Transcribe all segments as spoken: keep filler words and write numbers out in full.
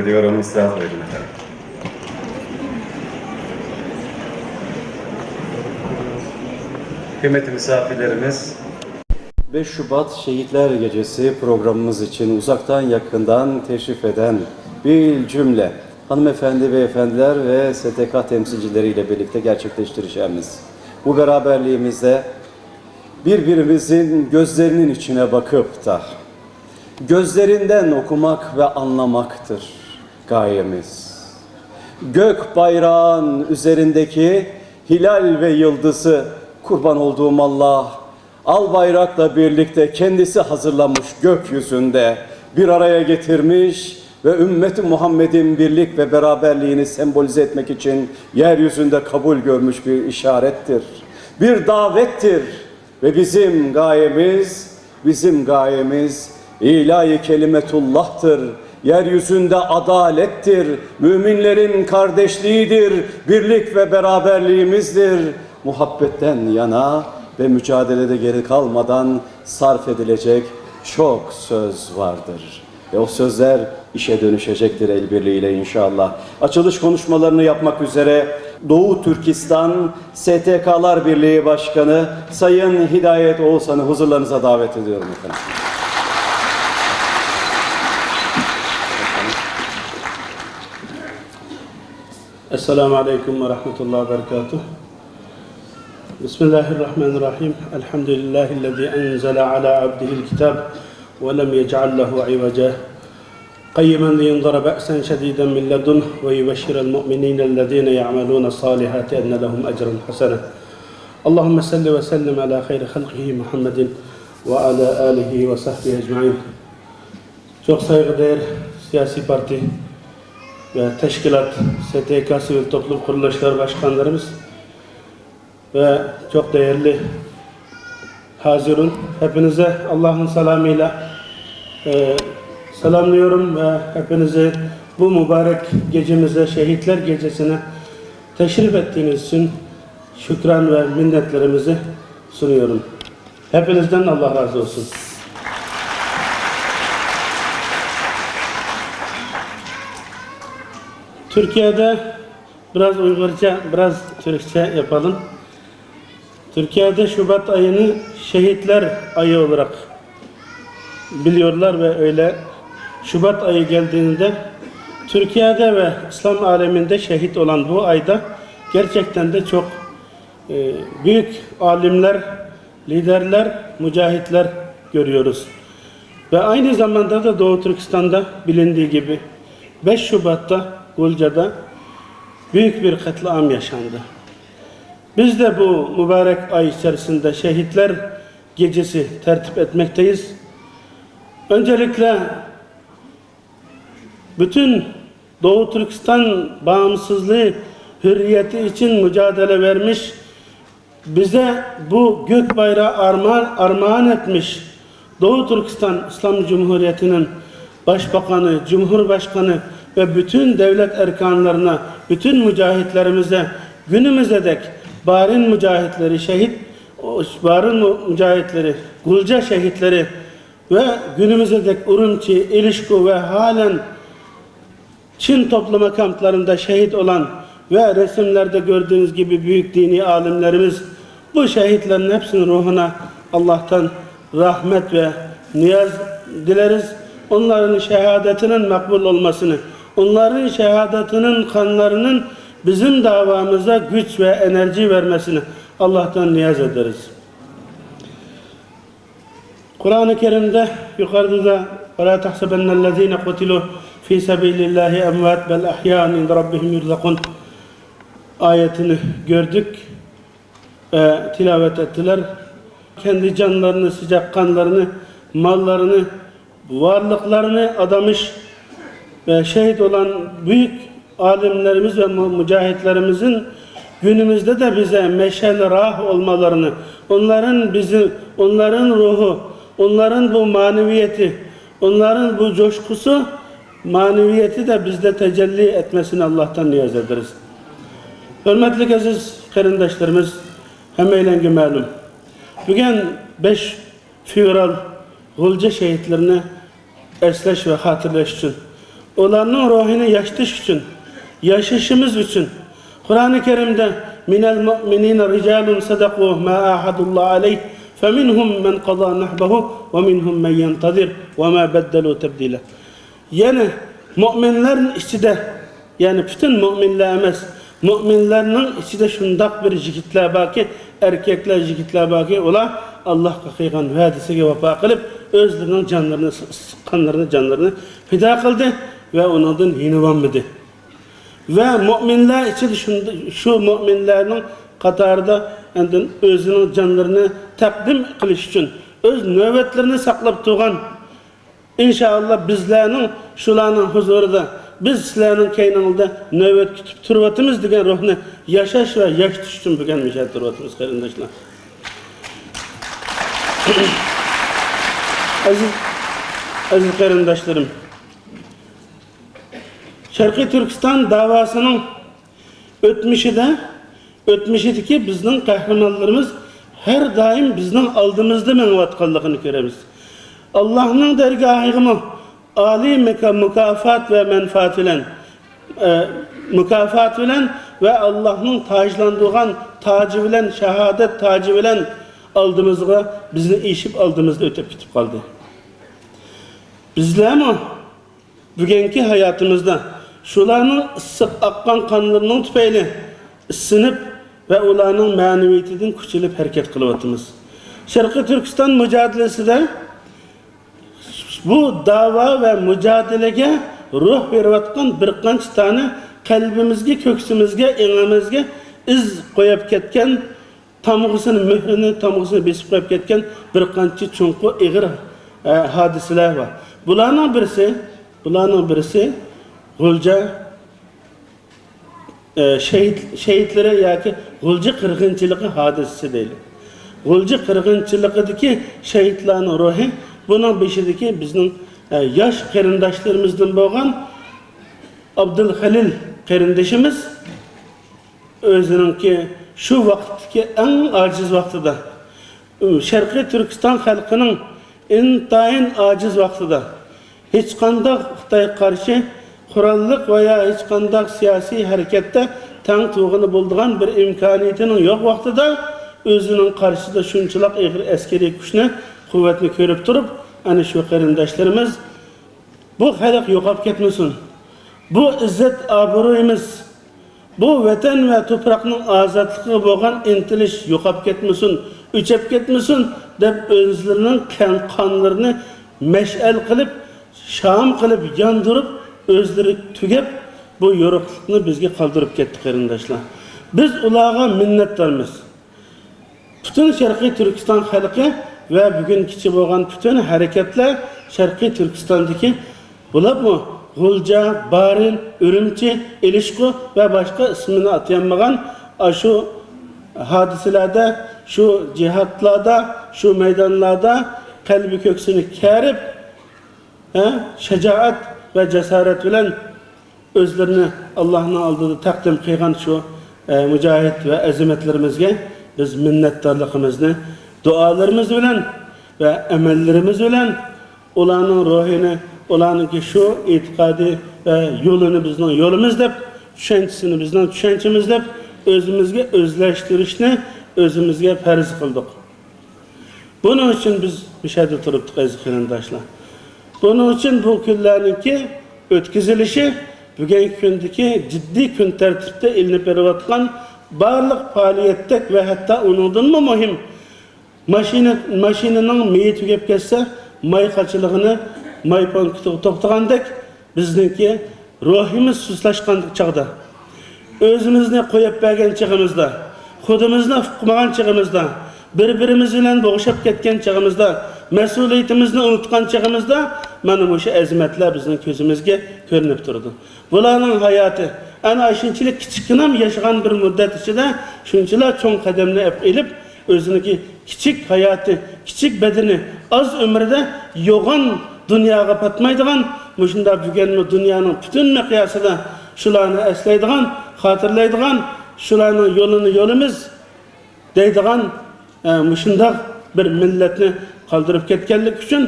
Diyorum, İstiraz buyurun efendim. Kıymetli misafirlerimiz, beş Şubat Şehitler Gecesi programımız için uzaktan yakından teşrif eden bir cümle hanımefendi, beyefendiler ve S T K temsilcileriyle birlikte gerçekleştireceğimiz bu beraberliğimizde birbirimizin gözlerinin içine bakıp da gözlerinden okumak ve anlamaktır gayemiz. Gök bayrağın üzerindeki hilal ve yıldızı, kurban olduğum Allah, al bayrakla birlikte kendisi hazırlamış, gökyüzünde bir araya getirmiş ve ümmeti Muhammed'in birlik ve beraberliğini sembolize etmek için yeryüzünde kabul görmüş bir işarettir, bir davettir. Ve bizim gayemiz, bizim gayemiz ilahi kelimetullah'tır. Yeryüzünde adalettir, müminlerin kardeşliğidir, birlik ve beraberliğimizdir. Muhabbetten yana ve mücadelede geri kalmadan sarf edilecek çok söz vardır. Ve o sözler işe dönüşecektir el birliğiyle inşallah. Açılış konuşmalarını yapmak üzere Doğu Türkistan S T K'lar Birliği Başkanı Sayın Hidayet Oğuzhan'ı huzurlarınıza davet ediyorum efendim. Esselamu Aleyküm ve Rahmetullah ve Berekatuh. Bismillahirrahmanirrahim. Elhamdülillahillezî enzele ala abdihil kitab ve lem yec'al lehu iveca. قيما لينذر بأسا شديدا من لدنه ويبشر المؤمنين الذين يعملون الصالحات أن لهم أجرا حسنا. اللهم صل وسلم على خير خلقه محمد وعلى آله وصحبه أجمعين. Çok saygıdeğer siyasi parti ve teşkilat, S T K, sivil toplum kuruluşları başkanlarımız, ve çok değerli hazirun, hepinize Allah'ın selamıyla e, selamlıyorum ve hepinizi bu mübarek gecemize, Şehitler Gecesi'ne teşrif ettiğiniz için şükran ve minnetlerimizi sunuyorum. Hepinizden Allah razı olsun. Türkiye'de biraz Uygurca, biraz Türkçe yapalım. Türkiye'de Şubat ayını şehitler ayı olarak biliyorlar ve öyle Şubat ayı geldiğinde Türkiye'de ve İslam aleminde şehit olan bu ayda gerçekten de çok e, büyük alimler, liderler, mücahitler görüyoruz. Ve aynı zamanda da Doğu Türkistan'da bilindiği gibi beş Şubat'ta Gulca'da büyük bir katliam yaşandı. Biz de bu mübarek ay içerisinde Şehitler Gecesi tertip etmekteyiz. Öncelikle bütün Doğu Türkistan bağımsızlığı, hürriyeti için mücadele vermiş, bize bu gök bayrağı armağan, armağan etmiş Doğu Türkistan İslam Cumhuriyeti'nin Başbakanı, Cumhurbaşkanı ve bütün devlet erkanlarına, bütün mücahitlerimize, günümüze dek Barin mücahitleri, şehit, Barin mu-, mücahitleri, Gulca şehitleri ve günümüze dek Urumçi, İlişku ve halen Çin toplama kamplarında şehit olan ve resimlerde gördüğünüz gibi büyük dini alimlerimiz, bu şehitlerin hepsinin ruhuna Allah'tan rahmet ve niyaz dileriz. Onların şehadatının makbul olmasını, onların şehadatının kanlarının bizim davamıza güç ve enerji vermesini Allah'tan niyaz ederiz. Kur'an-ı Kerim'de yukarıda da وَلَا تَحْسَبَنَّ الَّذ۪ينَ قُتِلُوا ف۪ي سَب۪يلِ اللّٰهِ اَمْوَاتٍ بَلْ اَحْيَاءٌ عِنْدَ رَبِّهِمْ يُرْزَقُونَ ayetini gördük ve tilavet ettiler. Kendi canlarını, sıcak kanlarını, mallarını, varlıklarını adamış ve şehit olan büyük alimlerimiz ve mu-, mücahitlerimizin günümüzde de bize meşel rah olmalarını, onların bizi, onların ruhu, onların bu maneviyeti, onların bu coşkusu, maneviyeti de bizde tecelli etmesini Allah'tan niyaz ederiz. Hürmetli aziz kardeşlerimiz, hemmeylenge malum. Bugün beş fevral Gulca şehitlerini esleş ve hatırlaş için ئۇلارنىڭ روھىنى ياشىتىش ئۈچۈن، ياشىشىمىز ئۈچۈن قۇرئانى كەرىمدە: «مىنەل مۇئمىنىنە رىجالۇن سەدەقۇ ما ئاھەدۇللاھ ئەلەيھ فەمىنھۇم مەن قازا نەھبەھۇ ۋە مىنھۇم مەن يەنتەزىر ۋە ما بەددەلۇ تەبدىلە.» يەنى مۆمىنلەرنىڭ ئىچىدە، يەنى پۈتۈن مۆمىنلەر ئەمەس، مۆمىنلەرنىڭ ئىچىدە شۇنداق بىر يىگىتلەر باركى، ئەركەكلەر، يىگىتلەر باركى، ئۇلار ئاللاھقا قىلغان ۋەدىسىگە ۋاپا قىلىپ، ئۆزلىرىنىڭ جانلىرىنى، قانلىرىنى، جانلىرىنى پىدا قىلدى ۋە ئۇنىڭدىن يېنىۋالمىدى. ۋە مۆمىنلەر ئىچىدە شۇند-، شۇ مۆمىنلەرنىڭ قاتارىدا ئاندىن ئۆزىنىڭ جانلىرىنى تەقدىم قىلىش ئۈچۈن ئۆز نۆۋەتلىرىنى ساقلاپ تۇرغان، ئىنشائاللا، بىزلەرنىڭ شۇلارنىڭ ھۇزۇرىدا، بىز سىلەرنىڭ كەينىڭىزدە نۆۋەت كۈتۈپ تۇرۇۋاتىمىز دېگەن روھنى ياشاش ۋە ياشىتىش ئۈچۈن بۈگۈن مۇشۇ يەردە تۇرۇۋاتىمىز، قېرىنداشلار. ئەزىز، ئەزىز قېرىنداشلىرىم، شەرقىي تۈركىستان داۋاسىنىڭ ئۆتمۈشىدە، ئۆتمۈشىدىكى بىزنىڭ قەھرىمانلىرىمىز ھەر دائىم بىزنىڭ ئالدىمىزدا مېڭىۋاتقانلىقىنى كۆرىمىز. ئاللاھنىڭ دەرگاھىغىمۇ ئالىي مۇكا-، مۇكاپات ۋە مەنپەئەت بىلەن، ئە، مۇكاپات بىلەن ۋە ئاللاھنىڭ تاجلاندۇرغان تاجى بىلەن، شاھادەت تاجى بىلەن ئالدىمىزغا، بىزنى ئېشىپ ئالدىمىزدا ئۆتۈپ كېتىپ قالدى. بىزلەرمۇ بۈگۈنكى ھاياتىمىزدا شۇلارنىڭ ئىسسىق ئاققان قانلىرىنىڭ تۈپەيلى ئىسسىنىپ ۋە ئۇلارنىڭ مەنىۋىيىتىدىن كۈچىلىپ ھەرىكەت قىلىۋاتىمىز. شەرقىي تۈركىستان مۇجادىلىسىدە بۇ داۋا ۋە مۇجادىلىگە روھ بېرىۋاتقان بىر قانچە دانە قەلبىمىزگە، كۆكسىمىزگە، ئېڭىمىزگە ئىز قويۇپ كەتكەن، تامغىسىنى، مۆھرىنى، تامغىسىنى بېسىپ قويۇپ كەتكەن بىر قانچە چوڭقۇر ئېغىر، ئە، ھادىسىلەر بار. بۇلارنىڭ بىرسى، بۇلارنىڭ بىرسى غۇلجا، ئە، شېھىت، شېھىتلىرى ياكى غۇلجا قىرغىنچىلىقى ھادىسىسى دەيلى. غۇلجا قىرغىنچىلىقىدىكى شېھىتلارنىڭ روھى، بۇنىڭ بېشىدىكى بىزنىڭ، ئە، ياش قېرىنداشلىرىمىزدىن بولغان ئابدۇلخېلىل قېرىندىشىمىز، ئۆزىنىڭكى شۇ ۋاقىتتىكى ئەڭ ئاجىز ۋاقتىدا، شەرقىي تۈركىستان خەلقىنىڭ ئىنتايىن ئاجىز ۋاقتىدا، ھېچقانداق خىتايغا قارشى قوراللىق ۋە يا ھېچقانداق سىياسىي ھەرىكەتتە تەڭ تۇرغىلى بولىدىغان بىر ئىمكانىيىتىنىڭ يوق ۋاقتىدا، ئۆزىنىڭ قارشىسىدا شۇنچىلىق ئېغىر ئەسكىرىي كۈچنى، قۇۋۋەتنى كۆرۈپ تۇرۇپ، ئەنە شۇ قېرىنداشلىرىمىز بۇ خەلق يوقاپ كەتمىسۇن. بۇ ئىززەت ئابرۇيىمىز، بۇ ۋەتەن ۋە تۇپراقنىڭ ئازادلىقىغا بولغان ئىنتىلىش يوقاپ كەتمىسۇن، ئۆچۈپ كەتمىسۇن دەپ ئۆزلىرىنىڭ قان-، قانلىرىنى مەشئەل قىلىپ، شام قىلىپ ياندۇرۇپ، ئۆزلىرى تۈگەپ، بۇ يورۇقلۇقنى بىزگە قالدۇرۇپ كەتتى، قېرىنداشلار. بىز ئۇلارغا مىننەتدارمىز. پۈتۈن شەرقىي تۈركىستان خەلقى ۋە بۈگۈنگىچە بولغان پۈتۈن ھەرىكەتلەر شەرقىي تۈركىستاندىكى، بولۇپمۇ غۇلجا، بارىن، ئۈرۈمچى، ئېلىشقۇ ۋە باشقا ئىسمىنى ئاتىيالمىغان ئاشۇ ھادىسىلەردە، شۇ جىھادلاردا، شۇ مەيدانلاردا قەلبى كۆكسىنى كېرىپ، ھە، شاجائەت ۋە جاسارەت بىلەن ئۆزلىرىنى ئاللاھنىڭ ئالدىدا تەقدىم قىلغان شۇ، ئە، مۇجاھىد ۋە ئەزىمەتلىرىمىزگە بىز مىننەتدارلىقىمىزنى دۇئالىرىمىز بىلەن ۋە ئەمەللىرىمىز بىلەن ئۇلارنىڭ روھىنى، ئۇلارنىڭكى شۇ ئېتىقادى ۋە يولىنى بىزنىڭ يولىمىز دەپ، چۈشەنچىسىنى بىزنىڭ چۈشەنچىمىز دەپ، ئۆزىمىزگە ئۆزلەشتۈرۈشنى ئۆزىمىزگە پەرز قىلدۇق. بۇنىڭ ئۈچۈن بىز مۇشۇ يەردە تۇرۇپتۇق، ئەزىز قېرىنداشلار. بۇنىڭ ئۈچۈن بۇ كۈنلەرنىڭكى ئۆتكۈزۈلۈشى بۈگۈنكى كۈندىكى جىددىي كۈن تەرتىپتە ئېلىنىپ بېرىۋاتقان بارلىق پائالىيەتتەك ۋە ھەتتا ئۇنىڭدىنمۇ مۇھىم، ماشىنا، ماشىنىنىڭ مېيى تۈگەپ كەتسە، ماي قاچىلىقىنى، ماي پونكىتىغا توختىغاندەك، بىزنىڭكى روھىمىز سۇسلاشقان چاغدا، ئۆزىمىزنى قويۇپ بەرگەن چېغىمىزدا، خۇدىمىزنى ئۇقمىغان چېغىمىزدا، بىر-بىرىمىز بىلەن بوغۇشۇپ كەتكەن چېغىمىزدا، مەسئۇلىيىتىمىزنى ئۇنتۇغان چېغىمىزدا، مانا مۇشۇ ئەزىمەتلەر بىزنىڭ كۆزىمىزگە كۆرۈنۈپ تۇرىدۇ. بۇلارنىڭ ھاياتى ئەنە ئاشۇنچىلىك كىچىككىنە ياشىغان بىر مۇددەت ئىچىدە شۇنچىلا چوڭ قەدەمنى ئېلىپ، ئۆزىنىڭكى كىچىك ھاياتى، كىچىك بەدىنى، ئاز ئۆمرىدە يوغان دۇنياغا پاتمايدىغان، مۇشۇنداق بۈگۈنمۇ دۇنيانىڭ پۈتۈن مىقياسىدا شۇلارنى ئەسلەيدىغان، خاتىرىلەيدىغان، شۇلارنىڭ يولىنى يولىمىز دەيدىغان، ئە، مۇشۇنداق بىر مىللەتنى قالدۇرۇپ كەتكەنلىكى ئۈچۈن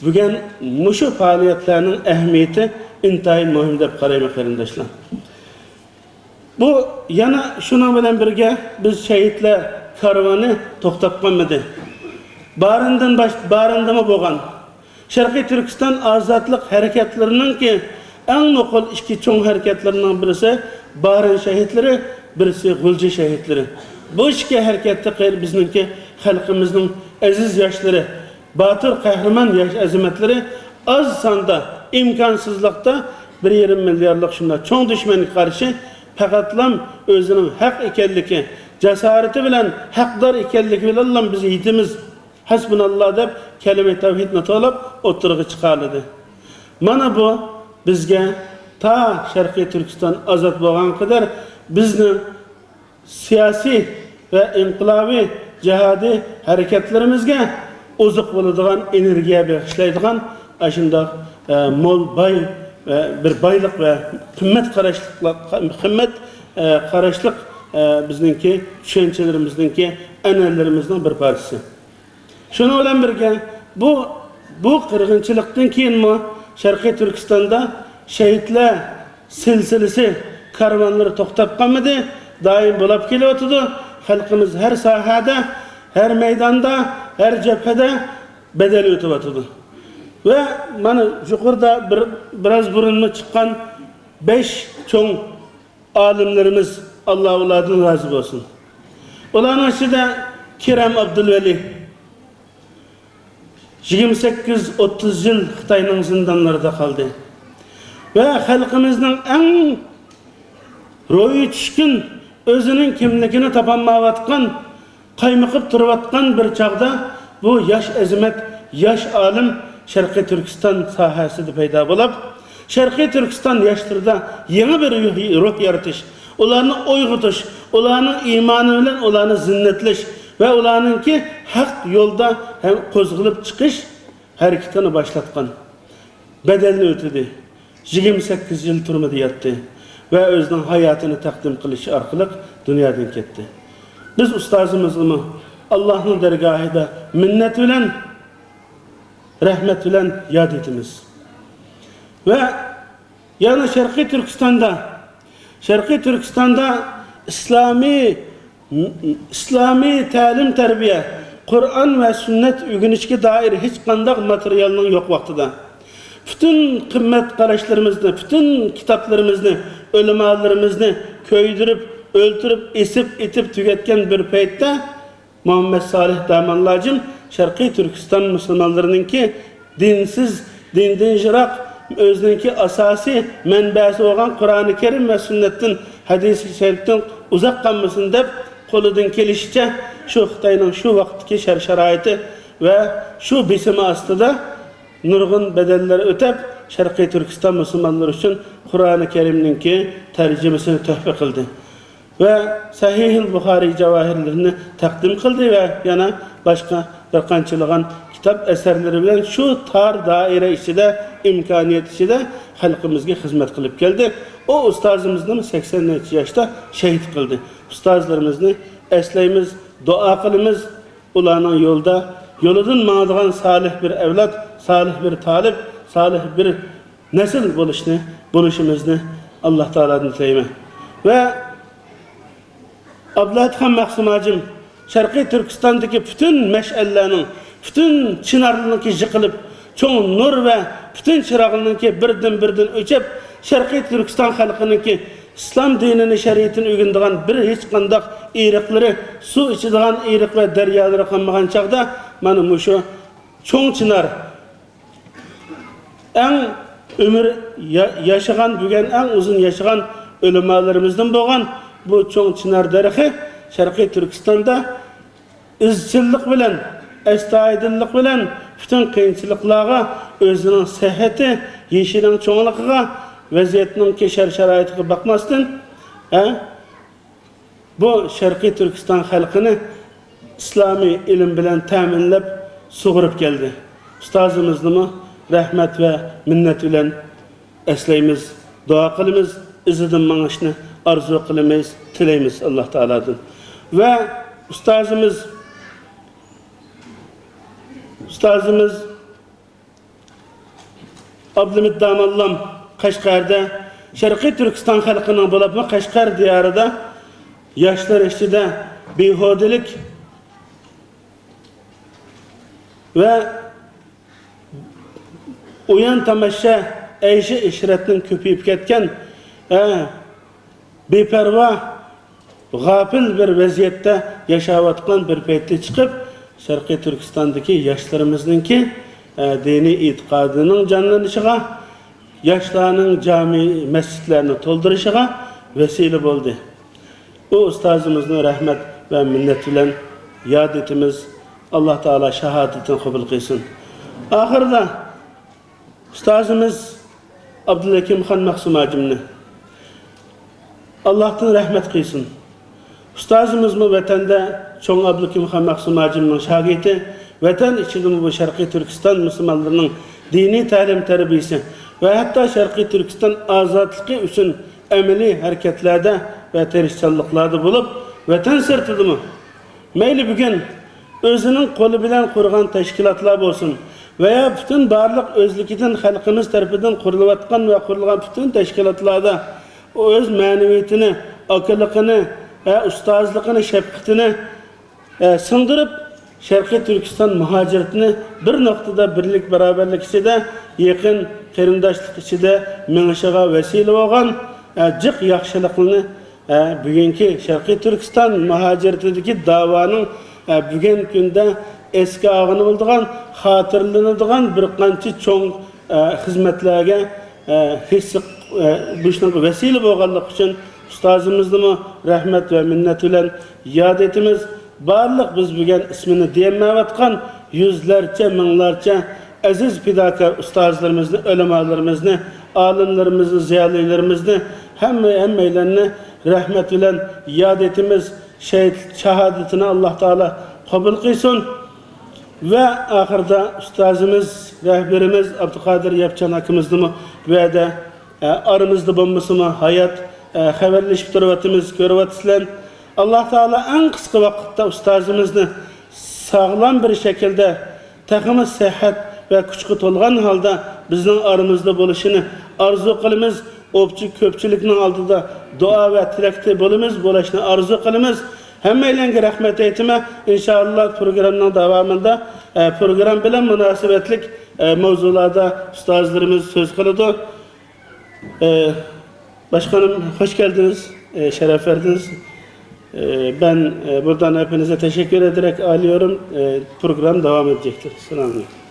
بۈگۈن مۇشۇ پائالىيەتلەرنىڭ ئەھمىيىتى ئىنتايىن مۇھىم دەپ قارايمەن، قېرىنداشلار. بۇ يەنە شۇنىڭ بىلەن بىرگە، بىز شەھىدلەر كارۋىنى توختاپ قالمىدى. بارىندىن باش-، بارىندىمۇ بولغان شەرقىي تۈركىستان ئازادلىق ھەرىكەتلىرىنىڭكى ئەڭ نوقۇل ئىككى چوڭ ھەرىكەتلىرىنىڭ بىرسى بارىن شەھىدلىرى، بىرسى غۇلجا شەھىدلىرى. بۇ ئىككى ھەرىكەتتە قېر-، بىزنىڭكى خەلقىمىزنىڭ ئەزىز ياشلىرى، باتۇر قەھرىمان ياش ئەزىمەتلىرى ئاز ساندا، ئىمكانسىزلىقتا بىر يېرىم مىليارلىق شۇنداق چوڭ دۈشمەنگە قارشى پەقەتلام ئۆزىنىڭ ھەق ئىكەنلىكى، جاسارىتى بىلەن ھەقدار ئىكەنلىكى بىلەنلا بىز يېتىمىز، ھەسبۇناللا دەپ كەلىمە تەۋھىدنى توۋلاپ ئوتتۇرىغا چىقارلىدى. مانا بۇ بىزگە تا شەرقىي تۈركىستان ئازاد بولغانغا قەدەر بىزنىڭ سىياسىي ۋە ئىنقىلابىي جىھادىي ھەرىكەتلىرىمىزگە ئوزۇق بولىدىغان، ئېنېرگىيە بېغىشلايدىغان ئاشۇنداق، ئە، مول، باي، ئە، بىر بايلىق ۋە قىممەت قاراشلىق، قىممەت، ئە، قاراشلىق، ئە، بىزنىڭكى چۈشەنچىلىرىمىزنىڭكى، ئەنئەنىلىرىمىزنىڭ بىر پارچىسى. شۇنىڭ بىلەن بىرگە، بۇ، بۇ قىرغىنچىلىقتىن كېيىنمۇ شەرقىي تۈركىستاندا شەھىدلەر سىلسىلىسى، كارۋانلىرى توختاپ قالمىدى، دائىم بولاپ كېلىۋاتىدۇ. خەلقىمىز ھەر ساھەدە، ھەر مەيداندا، ھەر جەبھىدە بەدەل ئۆتۈۋاتىدۇ. ۋە مانا يۇقىرىدا بىر، بىراز بۇرۇنمۇ چىققان بەش چوڭ ئالىملىرىمىز، ئاللا ئۇلاردىن رازى بولسۇن. ئۇلارنىڭ ئىچىدە كېرەم ئابدۇلۋەلى يىگىرمە سەككىز ئوتتۇز يىل خىتاينىڭ زىندانلىرىدا قالدى ۋە خەلقىمىزنىڭ ئەڭ روھى چۈشكۈن، ئۆزىنىڭ كىملىكىنى تاپالمايۋاتقان، قايمىقىپ تۇرۇۋاتقان بىر چاغدا بۇ ياش ئەزىمەت، ياش ئالىم شەرقىي تۈركىستان ساھەسىدە پەيدا بولۇپ، شەرقىي تۈركىستان ياشلىرىدا يېڭى بىر روھ، روھ يارىتىش، ئۇلارنى ئويغىتىش، ئۇلارنىڭ ئىمانى بىلەن ئۇلارنى زىننەتلەش ۋە ئۇلارنىڭكى ھەق يولدا ھەم قوزغىلىپ چىقىش ھەرىكىتىنى باشلاتقان. بەدەلنى ئۆتىدى. يىگىرمە سەككىز يىل تۈرمىدە ياتتى ۋە ئۆزىنىڭ ھاياتىنى تەقدىم قىلىش ئارقىلىق دۇنيادىن كەتتى. بىز ئۇستازىمىزغىمۇ ئاللاھنىڭ دەرگاھىدا مىننەت بىلەن، رەھمەت بىلەن ياد ئېتىمىز. ۋە يەنە شەرقىي تۈركىستاندا، شەرقىي تۈركىستاندا ئىسلامىي، ئىسلامىي تەلىم-تەربىيە، قۇرئان ۋە سۈننەت ئۆگىنىشكە دائىر ھېچقانداق ماتېرىيالنىڭ يوق ۋاقتىدا، پۈتۈن قىممەت قاراشلىرىمىزنى، پۈتۈن كىتابلىرىمىزنى، ئۆلىمالىرىمىزنى كۆيدۈرۈپ، ئۆلتۈرۈپ، ئېسىپ، ئېتىپ تۈگەتكەن بىر پەيتتە، مۇھەممەد سالىھ داموللاجىم شەرقىي تۈركىستان مۇسۇلمانلىرىنىڭكى دىنسىز، دىندىن يىراق، ئۆزىنىڭكى ئاساسىي مەنبەسى بولغان قۇرئانى كەرىم ۋە سۈننەتتىن، ھەدىسى شەرىپتىن ئۇزاق قالمىسۇن دەپ، قولىدىن كېلىشىچە شۇ خىتاينىڭ شۇ ۋاقىتتىكى شەرت-شارائىتى ۋە شۇ بېسىمى ئاستىدا نۇرغۇن بەدەللەر ئۆتەپ، شەرقىي تۈركىستان مۇسۇلمانلىرى ئۈچۈن قۇرئانى كەرىمنىڭكى تەرجىمىسىنى تۆھپە قىلدى. ۋە سەھىھىل بۇخارىي جاۋاھىرلىرىنى تەقدىم قىلدى ۋە يەنە باشقا بىر قانچىلىغان كىتاب ئەسەرلىرى بىلەن شۇ تار دائىرە ئىچىدە، ئىمكانىيەت ئىچىدە خەلقىمىزگە خىزمەت قىلىپ كەلدى. ئۇ ئۇستازىمىزنىمۇ سەكسەن نەچچە ياشتا شەھىد قىلدى. ئۇستازلىرىمىزنى ئەسلەيمىز، دۇئا قىلىمىز. ئۇلارنىڭ يولدا، يولىدىن ماڭىدىغان سالىھ بىر ئەۋلاد، سالىھ بىر تالىپ، سالىھ بىر نەسىل بولۇشنى، بولۇشىمىزنى ئاللا تائالادىن تىلەيمەن. ۋە ئابلەتخان مەخسۇم ھاجىم شەرقىي تۈركىستاندىكى پۈتۈن مەشئەللەرنىڭ، پۈتۈن چىنارلارنىڭكى يىقىلىپ، چوڭ نۇر ۋە پۈتۈن چىراغلارنىڭكى بىردىن-بىردىن ئۆچۈپ، شەرقىي تۈركىستان خەلقىنىڭكى ئىسلام دىنىنى، شەرىئىتىنى ئۆگىنىدىغان بىر ھېچقانداق ئېرىقلىرى، سۇ ئىچىدىغان ئېرىق ۋە دەريالىرى قالمىغان چاغدا، مانا مۇشۇ چوڭ چىنار، ئەڭ ئۆمۈر يا-، ياشىغان، بۈگۈن ئەڭ ئۇزۇن ياشىغان ئۆلىمالىرىمىزدىن بولغان بۇ چوڭ چىنار دەرىخى شەرقىي تۈركىستاندا ئىزچىللىق بىلەن، ئەستايىدىللىق بىلەن پۈتۈن قىيىنچىلىقلارغا، ئۆزىنىڭ سەھھىتى، يېشىنىڭ چوڭلۇقىغا، ۋەزىيەتنىڭكى شەرت-شارائىتىغا باقماستىن، ھە، بۇ شەرقىي تۈركىستان خەلقىنى ئىسلامىي ئىلىم بىلەن تەمىنلەپ، سۇغۇرۇپ كەلدى. ئۇستازىمىزنىمۇ رەھمەت ۋە مىننەت بىلەن ئەسلەيمىز، دۇئا قىلىمىز، ئىزىدىن مېڭىشنى ئارزۇ قىلىمىز، تىلەيمىز ئاللا تائالادىن. ۋە ئۇستازىمىز، ئۇستازىمىز ئابلىمىت داموللام قەشقەردە شەرقىي تۈركىستان خەلقىنىڭ، بولۇپمۇ قەشقەر دىيارىدا ياشلار ئىچىدە بىھۇدىلىك ۋە ئويۇن تاماشا، ئەيشى ئىشرەتنىڭ كۆپىيىپ كەتكەن، ھە، بىپەرۋا، غاپىل بىر ۋەزىيەتتە ياشاۋاتقان بىر پەيتتە چىقىپ، شەرقىي تۈركىستاندىكى ياشلىرىمىزنىڭكى، ئە، دىنىي ئېتىقادىنىڭ جانلىنىشىغا، ياشلارنىڭ جامى مەسچىتلەرنى تولدۇرۇشىغا ۋەسىلە بولدى. ئۇ ئۇستازىمىزنى رەھمەت ۋە مىننەت بىلەن ياد ئېتىمىز. ئاللا تائالا شاھادىتىنى قوبۇل قىلسۇن. ئاخىرىدا ئۇستازىمىز ئابدۇلھەكىمخان مەخسۇم ھاجىمنى ئاللاھتىن رەھمەت قىلسۇن. ئۇستازىمىزمۇ ۋەتەندە چوڭ ئابلىكىمخان مەخسۇم ھاجىمنىڭ شاگىرتى، ۋەتەن ئىچىدىمۇ بۇ شەرقىي تۈركىستان مۇسۇلمانلىرىنىڭ دىنىي تەلىم-تەربىيىسى ۋە ھەتتا شەرقىي تۈركىستان ئازادلىقى ئۈچۈن ئەمەلىي ھەرىكەتلەردە ۋە تىرىشچانلىقلاردا بولۇپ، ۋەتەن سىرتىدىمۇ مەيلى بۈگۈن ئۆزىنىڭ قولى بىلەن قۇرغان تەشكىلاتلار بولسۇن ۋە يا پۈتۈن بارلىق ئۆزلۈكىدىن خەلقىمىز تەرىپىدىن قۇرۇلۇۋاتقان ۋە قۇرۇلغان پۈتۈن تەشكىلاتلاردا ئۆز مەنىۋىيىتىنى، ئاكىلىقىنى، ئە، ئۇستازلىقىنى، شەپقىتىنى، ئە، سىڭدۈرۈپ، شەرقىي تۈركىستان مۇھاجىرىتىنى بىر نۇقتىدا بىرلىك، باراۋەرلىك ئىچىدە يېقىن قېرىنداشلىق ئىچىدە مېڭىشىغا ۋەسىلە بولغان، ئە، جىق ياخشىلىقلىرىنى، ئە، بۈگۈنكى شەرقىي تۈركىستان مۇھاجىرىتىدىكى داۋانىڭ، ئە، بۈگۈن كۈندە ئەسكە ئالغىلى بولىدىغان، خاتىرىلىنىدىغان بىر قانچە چوڭ، ئە، خىزمەتلەرگە، ئە، ھېسسە، ئە، بۇ ئىشنىڭ ۋەسىلە بولغانلىقى ئۈچۈن ئۇستازىمىزنىمۇ رەھمەت ۋە مىننەت بىلەن ياد ئېتىمىز. بارلىق بىز بۈگۈن ئىسمىنى دېيەلمەيۋاتقان يۈزلەرچە، مىڭلارچە ئەزىز پىداكار ئۇستازلىرىمىزنى، ئۆلىمالىرىمىزنى، ئالىملىرىمىزنى، زىيالىيلىرىمىزنى، ھەممە، ھەممەيلەننى رەھمەت بىلەن ياد ئېتىمىز. شېھىت شاھادىتىنى ئاللا تائالا قوبۇل قىلسۇن. ۋە ئاخىرىدا ئۇستازىمىز، رەھبىرىمىز ئابدۇقادىر ياپچان ئاكىمىزنىمۇ بۇ يەردە، ئە، ئارىمىزدا بولمىسىمۇ، ھايات، ئە، خەۋەرلىشىپ تۇرۇۋاتىمىز، كۆرۈۋاتىسىلەر. ئاللا تائالا ئەڭ قىسقا ۋاقىتتا ئۇستازىمىزنى ساغلام بىر شەكىلدە، تېخىمۇ سىھھەت ۋە كۈچكە تولغان ھالدا بىزنىڭ ئارىمىزدا بولۇشىنى ئارزۇ قىلىمىز. ئوپچە كۆپچىلىكنىڭ ئالدىدا دۇئا ۋە تىلەكتە بولىمىز، بولۇشنى ئارزۇ قىلىمىز. ھەممەيلەنگە رەھمەت ئېيتىمەن. ئىنشائاللا، پروگراممىنىڭ داۋامىندا، ئە، پروگرام بىلەن مۇناسىۋەتلىك، ئە، مەۋزۇلاردا ئۇستازلىرىمىز سۆز قىلىدۇ. ئە، باشقانىم، خوش كەلدىڭىز، ئە، شەرەپ بەردىڭىز. ئە، بەن، ئە، بۇرادان ھەپپىنىزگە تەشەككۈر ئېدەرەك ئالىيورۇم. ئە، پروگرام داۋام ئېتىجەكتىر. سالام ئەلەيكۇم.